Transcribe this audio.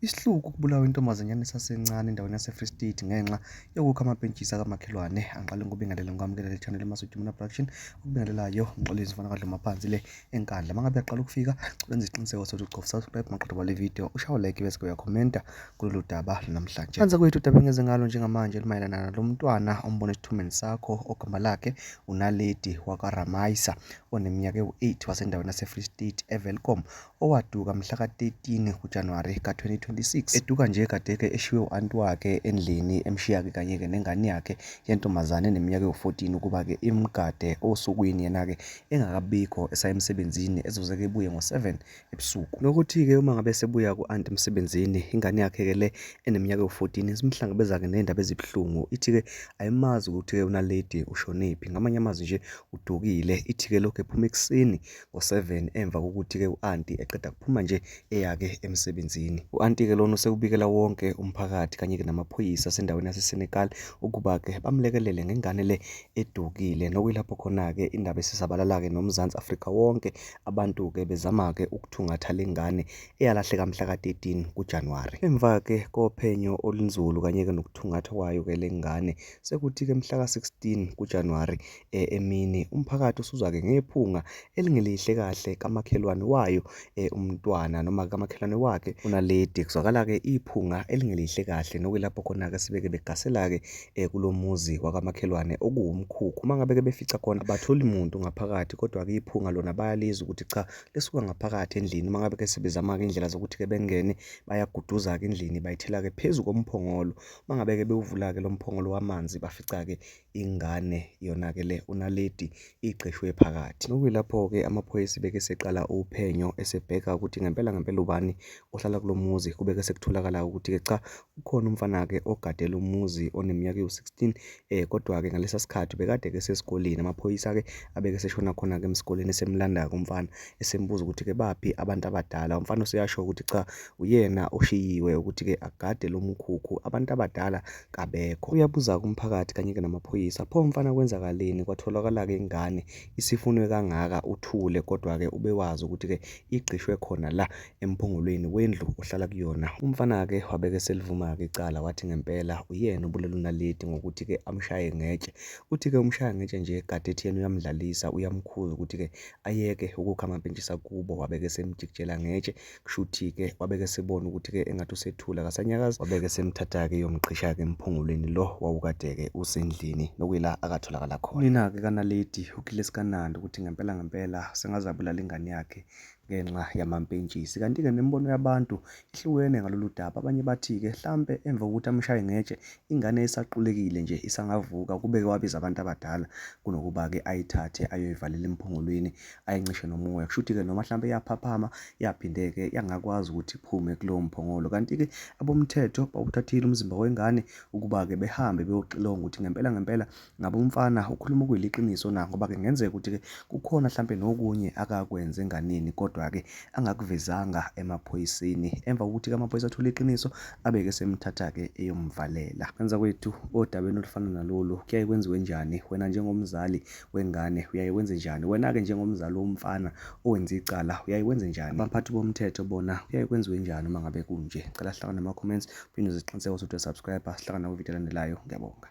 Isihluku ukubulawa intombazanyana esasencane endaweni yase-Free State ngenxa yokukha amapentshisi akamakhelwane. Angiqale ngikubingelele ngikwamukele le channel eMasojumana Production okubingelelayo Mxolisi mfana kaDluma phansi le eNkandla. Mangabe uyaqala ukufika wenza isiqiniseko sokuthi ucofa subscribe maqeda kwale video ushawa like bese uyakhomenta kulolu daba namhlanje. Phansi kwethu udaba engeze ngalo njengamanje limayelana nalo mntwana ombona esithombeni sakho ogama lakhe uNaledi wakwaRamaisa oneminyaka ewu-8 wasendaweni yase-Free State eWelkom owaduka mhla ka-13 kuJanuwari ka-2026. Eduka nje kade-ke eshiywe u-anti wakhe endlini emshiya-ke kanye-ke nengane yakhe yentombazane eneminyaka ewu-14 ukuba-ke imgade osukwini yena-ke engakabikho esaya emsebenzini ezoze-ke ebuye ngo-7 ebusuku. Nokuthi-ke uma ngabe esebuya ku-anti emsebenzini ingane yakhe-ke le eneminyaka ewu-14 simhlangabeza-ke ney'ndaba ezibuhlungu ithi-ke ayimazi ukuthi-ke uNaledi ushonephi ngamanye amazwi nje udukile ithi-ke lokhu ephuma ekuseni ngo-7 emva kokuthi-ke u-anti eqeda kuphuma nje eya-ke emsebenzini. U-anti-ke lona usekubikela wonke umphakathi kanye-ke namaphoyisa asendaweni yaseSenegal ukuba-ke bamlekelele ngengane le edukile nokuyilapho khona-ke indaba esisabalala-ke noMzansi Afrika wonke abantu-ke bezama-ke ukuthungatha le ngane eyalahleka mhla ka-13 kuJanuwari. Emva-ke kophenyo olunzulu kanye-ke nokuthungathwa kwayo-ke le ngane sekuthi-ke mhla ka-16 kuJanuwari emini umphakathi usuzwa-ke ngephunga elingelihle kahle kamakhelwane wayo umntwana noma kamakhelwane wakhe uNaledi. Kuzwakala-ke iphunga elingelihle kahle nokuyilapho khona-ke sebeke begasela-ke kulo muzi wakamakhelwane okuwumkhukhu. Uma ngabe-ke befica khona abatholi muntu ngaphakathi kodwa-ke iphunga lona bayalizwa ukuthi cha lisuka ngaphakathi endlini. Uma ngabe-ke sebezama-ke indlela zokuthi-ke bengene bayaguduza-ke endlini bayithela-ke phezu komphongolo. Uma ngabe-ke bewuvula-ke lo mphongolo wamanzi bafica-ke ingane yona-ke le uNaledi igqishwe phakathi. Nokuyilapho-ke amaphoyisa beke seqala uphenyo esebheka ukuthi ngempela ngempela ubani ohlala kulo muzi. Kubeke sekutholakala ukuthi-ke cha ukhona umfana-ke ogade lo muzi oneminyaka ewu-16 kodwa-ke ngalesa sikhathi bekade-ke esesikoleni. Amaphoyisa-ke abeke seshona khona-ke emsikoleni esemlanda-ke umfana esembuza ukuthi-ke baphi abantu abadala. Umfana useyasho ukuthi cha uyena oshiyiwe ukuthi-ke agade lo mkhukhu abantu abadala kabekho. Uyabuza-ke umphakathi kanye-ke namaphoyisa, pho mfana kwenzakaleni kwatholakala-ke ingane isifunwe kangaka uthule kodwa-ke ubewazi ukuthi-ke igqishwe khona la emphongolweni wendlu ohlala kuyona. Umfana-ke wabeke selivuma-ke icala wathi ngempela uyena obulela uNaledi ngokuthi-ke amshaye ngetshe. Uthi-ke umshaya ngetshe nje kade ethi yena uyamdlalisa uyamkhuza ukuthi-ke ayeke ukukha amampentshisi akubo wabeke semjikijela ngetshe Kushuthi-ke wabe-ke esebona ukuthi-ke engathi usethule akasanyakazi, wabe-ke esemthatha-ke eyomgqisha-ke emphongolweni lo wawukade-ke usendlini nokuyila akatholakala khona. Unina-ke kaNaledi uGilles Kanandi ukuthi ngempela ngempela sengaze abulale ingane yakhe ngenxa yamampentshisi. Kanti-ke nemibono yabantu ihlukene ngalolu daba. Abanye bathi-ke hlampe emva kokuthi amshaye ngetshe ingane isaqulekile nje isangavuka kube-ke wabiza abantu abadala kunokuba-ke ayithathe ayoyivalela emphongolweni ayincishe nomoya. Kusho ukuthi-ke noma hlampe yaphaphama yaphinde-ke yangakwazi ukuthi iphume kulowo mphongolo. Kanti-ke abomthetho bawuthathile umzimba wengane ukuba-ke behambe beyoxilonga ukuthi ngempela ngempela ngabe umfana ukhuluma okuyiliqiniso na, ngoba-ke kungenzeka ukuthi-ke kukhona hlampe nokunye akakwenze enganeni kodwa-ke angakuvezanga emaphoyiseni. Emva kokuthi-ke amaphoyisa athole iqiniso abe-ke semthatha-ke eyomvalela. Kwenza kwethu odabeni olufana nalolu kuyaye kwenziwe njani wena njengomzali wengane uyaye wenze njani wena-ke njengomzali womfana owenze icala uyaye wenze njani abaphathi bomthetho bona kuyaye kwenziwe njani uma ngabe kunje cela sihlangane nama-comments phinde uziqiniseke ukuthi uyasubscribe sihlangane kwividiyo elandelayo ngiyabonga.